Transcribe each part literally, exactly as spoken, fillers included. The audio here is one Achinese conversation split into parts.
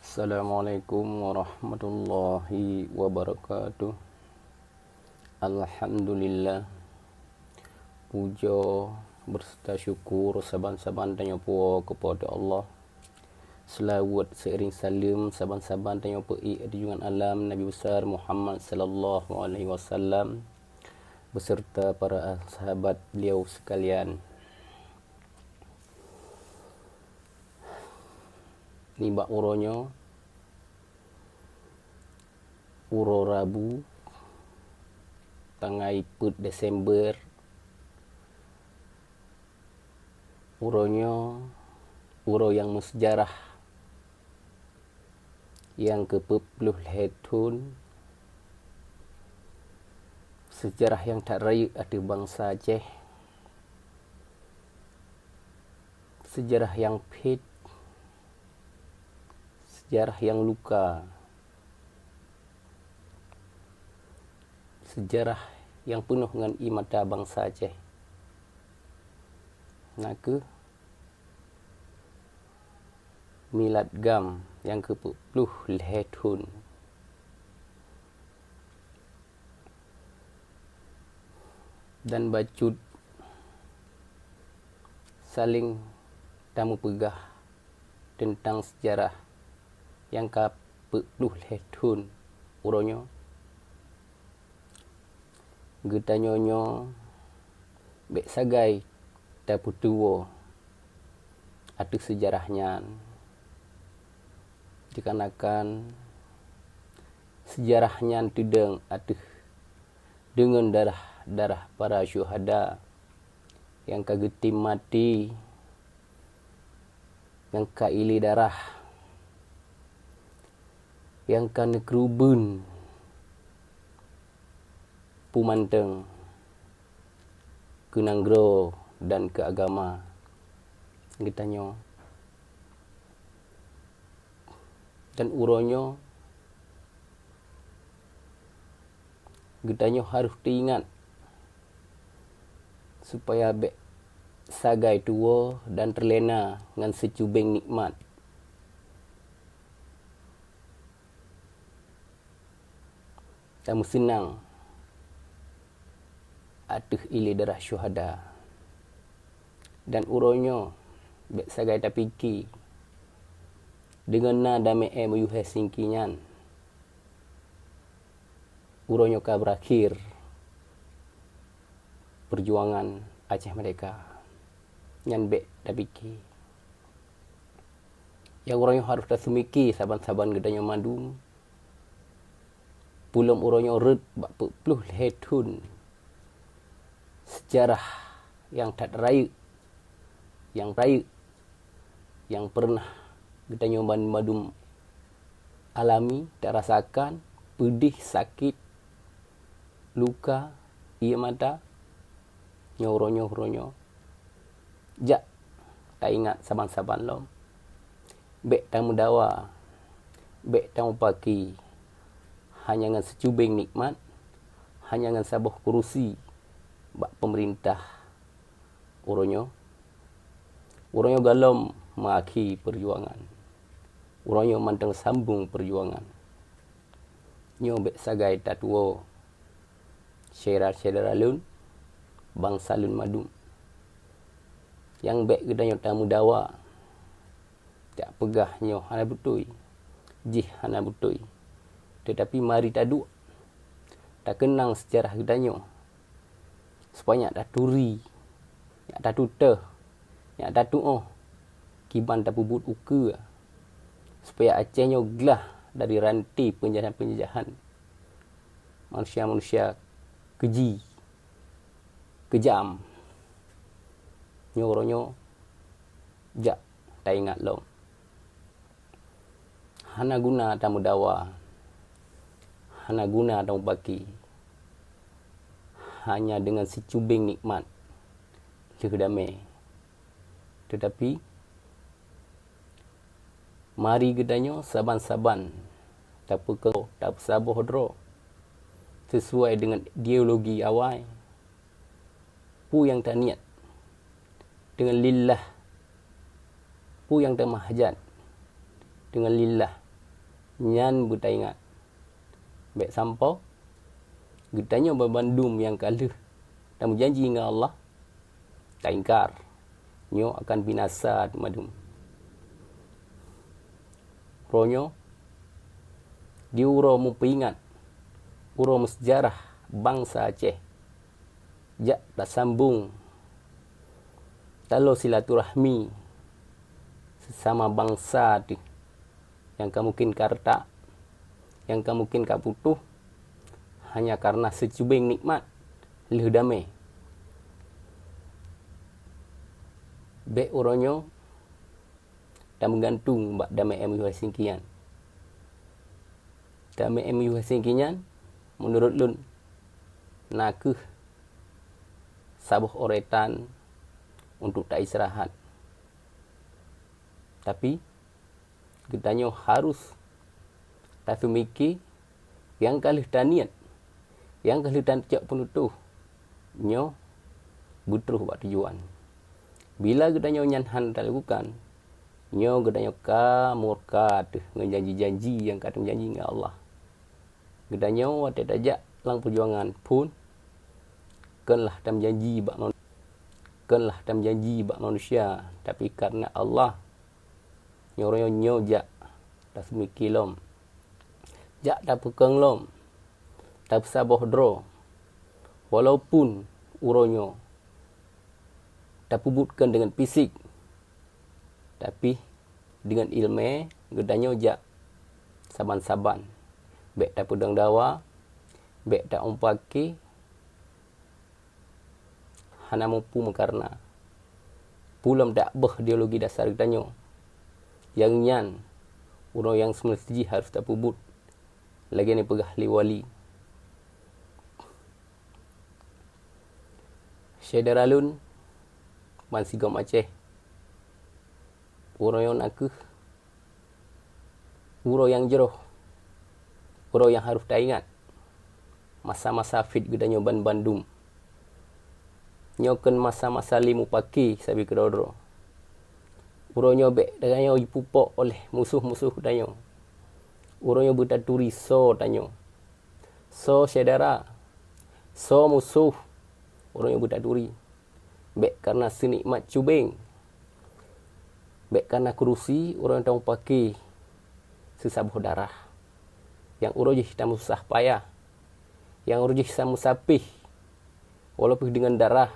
Assalamualaikum warahmatullahi wabarakatuh. Alhamdulillah. Puja beserta syukur saban-saban tanyoe puwoe keupada Allah. Seulaweuet seiring saleuem saban-saban tanyoe peuék di junjungan alam Nabi Besar Muhammad sallallahu alaihi wasallam beserta para sahabat beliau sekalian. Nibak uroe nyoe, uroe Rabu, tanggai peuet Desember, uroe nyoe uroe nyang meusejarah, nyang keu peuet ploh lhée thon, seujarah nyang that rayeuk ateueh bansa Aceh, seujarah nyang phét, seujarah nyang luka, seujarah nyang peunoh ngon ie mata bansa Aceh. Na kheueh milad GAM nyang keu peuet ploh lhée thon. Dan bacut saléng tameupeugah teuntang seujarah nyang ka peuet ploh lhée thon uroe nyoe. Geutanyoe nyoe bék sagai tapeutuwoe ateueh seujarah nyan, dikarenakan seujarah nyan teudong ateueh deungon darah-darah para syuhada nyang ka geutem maté, nyang ka ilée darah, nyang ka neukeureubeuen peue mantong keu nanggroe dan keu agama geutanyoe. Dan uroe nyoe geutanyoe harôh teuingat, supaya bék sagai tuwoe dan teulena ngon sicubeng nikmat. Tameuseunang ateueh ilée darah syuhada. Dan uroe nyoe bék sagai tapike, deungon na damé-é meuyuhe singki nyan, uroe nyoe ka beurakhé peujuangan Aceh Merdeka. Nyan bék tapike. Nyang uroe nyoe harôh taseumike saban-saban geutanyoe mandum, peulom uroe nyoe rhot bak peuet ploh lhée thon seujarah nyang that rayeuk, nyang rayeuk, nyang peureunah geutanyoe ban-, bandum alami, tarasakan, peudeh, sakét, luka, ie mata, nyoe uroe nyoe, uroe nyoe. Jak taingat saban-saban lom. Bék tameudawa, bék tamupaki hanya ngon sicubeng nikmat, hanya ngon saboh kurusi bak peumeurintah. Uroe nyoe, uroe nyoe gohlom meuakhé peujuangan. Uroe nyoe mantong sambong peujuangan. Nyoe bék sagai tatuwoe, syedara-syedara lôn, bansa lôn mandum. Nyang bék geutanyoe tameudawa, jak peugah nyoe hana beutôi, jih hana beutôi. Teutapi mari taduek, takeunang seujarah geutanyoe, supaya nyak taturi, nyak tatutoh, nyak tatuoh kiban tapeubuet ukeue, supaya Aceh nyoe glah dari ranté peunjajahan-peunjajahan manusia-manusia keuji, keujam. Nyoe uroe nyoe jak taingat lom. Hana guna tameudawa, hana guna tamupaki, hanya deungon sicubeng nikmat lheueh damé. Teutapi, mari geutanyoe saban-saban tapeukeureuh, tapeusaboh droe, sisuai deungon ideologi awai. Peue nyang taniet deungon lillah, peue nyang tameuhajat deungon lillah, Nyan beutaingat. Bék sampoe geutanyoe banmandum nyang ka lheueh tameujanji ngon Allah, taingkar. Nyoe akan binasa teumandum. Uroe nyoe di uroe meupeuingat uroe meuseujarah bansa Aceh. Jak tasambong talo silaturahmi seusama bansa teuh nyang ka mungken ka reutak, nyang ka mungken ka putôh, hanya kareuna seucubeng nikmat lheueh damé. Bék uroe nyoe tameugantung bak damé M U Helsinki nyan. Damé M U Helsinki nyan, meunurot lôn, na kheueh saboh uretan untuk taistirahat. Tapi, geutanyoe harôh tapeumike nyang ka lheueh taniet, nyang ka lheueh tacok peunutôh nyoe beutroh bak tujuan. Bila geutanyoe nyan hana talakukan, nyoe geutanyoe ka murka teuh ngon janji-janji nyang ka tameujanji ngon Allah. Geutanyoe watée tajak lam peujuangan phon, kon lah tameujanji bak man-, kon lah tameujanji bak manusia, tapi kareuna Allah. Nyoe uroe nyoe jak tapeumike lom, jak tapeukong lom, tapeusaboh droe. Walaupun uroe nyoe tapeubuet kon deungon fisik, tapi deungon iéleumé geutanyoe jak saban-saban. Bék tapeudong dawa, bék ta-umpake, hana mupu meukareuna. Peue lom dak beuh ideologi dasar geutanyoe. Nyang nyan, uroe nyang seumeusti jih harôh tapeubuet, lagée neupeugah lé Wali. Syedara lôn bansigom Aceh, uroe nyoe na kheueh uroe nyang jroh, uroe nyang harôh taingat masa-masa fit geutanyoe banmandum. Nyoe kon masa-masa lé mupake sabe keudroe-droe. Uroe nyoe bék geutanyoe jipupok oleh musoh-musoh geutanyoe. Uroe nyoe beutaturi soe tanyoe, soe syedara, soe musoh. Uroe nyoe beutaturi. Bék kareuna seunikmat cubeng, bék kareuna keurusi uroe nyoe tamupake seusaboh darah. Nyang uroe jih tamusah payah, nyang uroe jih tamusapih, walaupun deungon darah.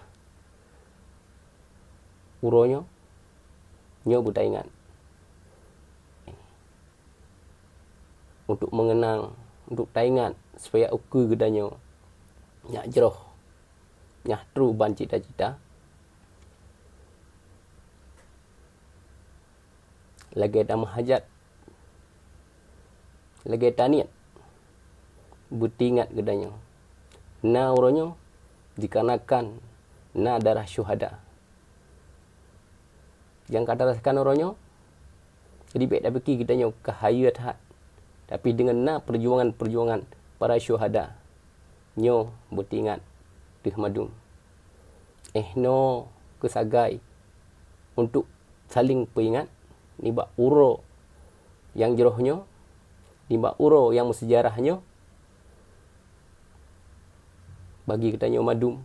Uroe nyoe, nyoe beutaingat. Untuk meungeunang, untuk taingat, supaya ukeue geutanyoe nyak jroh, nyak trok ban cita-cita. Lagée tameuhajat, lagée taniet, beutaingat geutanyoe. Na uroe nyoe, dikarenakan na darah syuhada nyang ka tarasakan uroe nyoe. Jadi bék tapike geutanyoe ka hayeue that, tapi deungon na peujuangan-peujuangan para syuhada nyoe beutaingat teuh mandum. Eh, nyoe keusagai untuk saléng peuingat nibak uroe nyang jroh nyoe, nibak uroe nyang meuseujarah nyoe. Bagi geutanyoe mandum,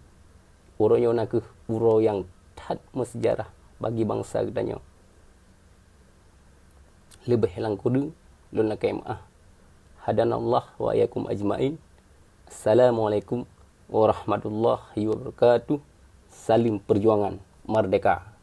uroe nyoe na kheueh uroe nyang that meuseujarah bagi bansa geutanyoe. Leubeh lam keudeung, lôn lakée meuáh. Hadanallah wa iyyakum ajmain. Assalamualaikum warahmatullahi wabarakatuh. Salim perjuangan merdeka!